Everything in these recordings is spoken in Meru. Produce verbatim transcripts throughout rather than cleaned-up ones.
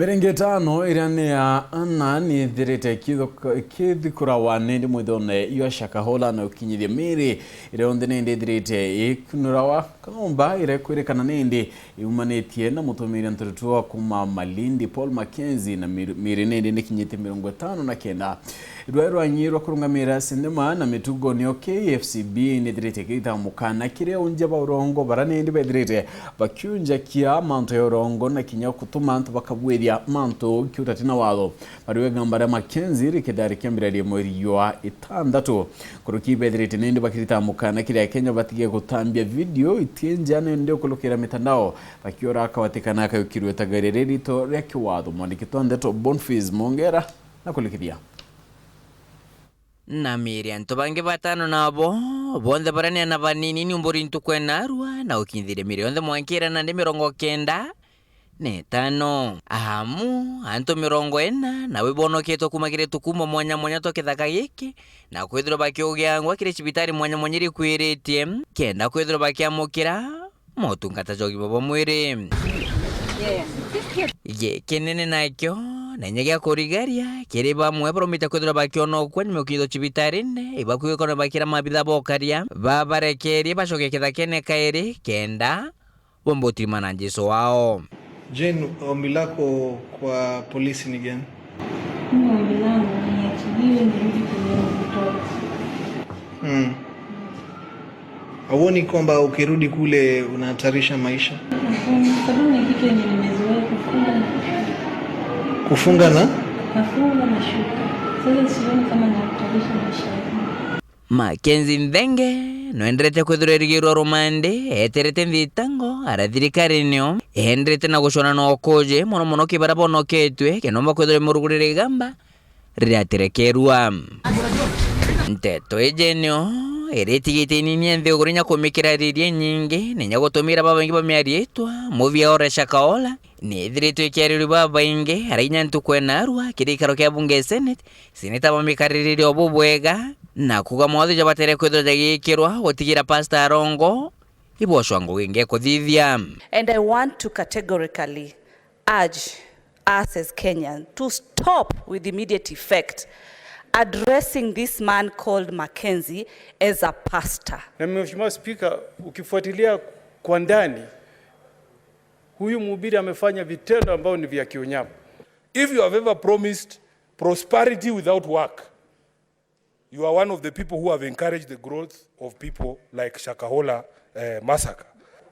Miringo itano iria ni ya ana ni ithirite ikithuk-, ikithikurawa nindi mwithone jwa Shakahola na ukinyithia miri iria yonthe nindi ithirite ikunurawa kaumba iria ikwirikana nindi iumanitie na mutumiria nturutwa kuma Malindi Paul Mackenzie na mir-, miri nindi nikinyite mirongo itano na kenda. Rwae rwanyi rwa kurungamira sinema na mitugo nio K F C B nithirite ikirita mukana kiri unja ba urongo bara nindi bethirite bakiunjakia mantu ya urongo na kinya gutuma antu bakabwithia mantu kiutati na watho. Bariwe gamba ria Mackenzie rikithari kiambiraria mweri jwa itandatu. Kuruki bethirite nindi bakirita mukana kiri Akenya batige gutambia video itie nja nindi ukulukira mitandao bakiora akawatikana akayukirwe ta gari ririto ria kiwatho. Mwandiki twa ndeto Boniface Mongera na kulikithia. Na miri antu bangi batano nabo, bonthe baria ni ana banini, ni umburi ntuku enarua na gukinyithiria miri yonthe mwanka iria nandi mirongo kenda na itano. Amu antu mirongo ina nabo ibonoketwe kuuma kiri tukumba mwanya mwanya twa kithaka giki, na kwithirwa bakiugiangwa kiri cibitari mwanya mwanya iria ikwiritie, kenda kwithirwa bakiamukira motungata ja ugima bwa mwiri. Giki kinene nakio, na inya gia kurigaria, kiri bamwe barumite kwithirwa bakionokua nyuma ya gukinyithwa cibitarine, ibakwigua bakira maabitha ba ukaria, babarekerie bacoke kithakene kairi, kenda bomba utirimana na Jesu wao. Jane, ombi lako kwa polisi ni gani? Mimi ombi langu niachiliwe, nirudi kwenye mtoto. Mm. Hauoni kwamba ukirudi kule unahatarisha maisha? Hapana, sababu ni kitu yenye nimezoea kufunga na kushuka. Kufunga na? Nafunga na shuka. Sasa sioni kama nahatarisha maisha yangu. Mackenzie Nthenge nwenderete kwithirwa erigirwa rumande, eterete nthitango, ara thirikari nio enderete na gucwana na ukuje mono mono ki bara bonoketwe, kenda umba kwithirwa imurugurire igamba riria atirekerua. Nteto iji nio iritigite inini nthiguru inya kumikira riria inyingi, na inya gutumira babaingi bamiaritwa, muvia ore Shakahola, ni ithiritwe ikiaririo babaingi, ara inya ntuku enarua, kiri gikaro kia bunge Senate, seneta bamikaririre o bubwega, na kuuga mawatho jabatere kwithirwa jagikirwa, gutigira Pastor Arongo ibocwa ngugi ingi kuthithia. And I want to categorically urge us as Kenyans to stop with immediate effect addressing this man called Mackenzie as a pastor. Na Mheshimiwa Spika, ukifuatilia kwa ndani, huyu mhubiri amefanya vitendo ambavyo ni vya kiunyama. If you have ever promised prosperity without work, you are one of the people who have encouraged the growth of people like Shakahola, eh, massacre.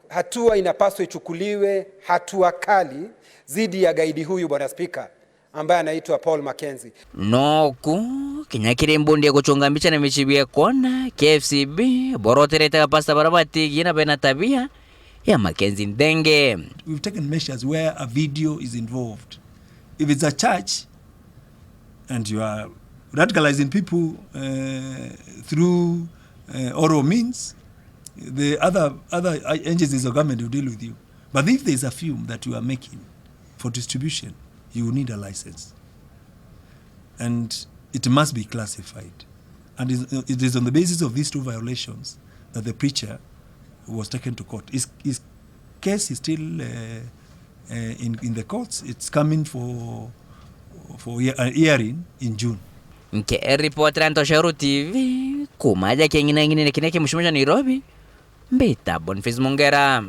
Hatua inapaswa ichukuliwe, hatua kali dhidi ya gaidi huyu, Bwana Spika, ambaye anaitwa Paul Mackenzie. Noku kinya kiri mbundi ya gucunga mbicha na micibi ya kwona, K F C B boroterete apasta bara batigie na bena tabia ya Mackenzie Nthenge. We've taken measures where a video is involved. If it's a church and you are radicalizing people, uh, through, uh, oral means, the other, other agencies of government will deal with you. But if there's a film that you are making for distribution, you need a license. And it must be classified. And is, it is on the basis of these two violations that the preacher was taken to court. His, his case is still, uh, uh, in, in the courts. It's coming for, for hea-, uh, hearing in June. Nke ripoti ra Ntoshero T V, kuma aja king'inang'inine kiria ki mucimo jwa Nairobi, mbita Boniface Mongera.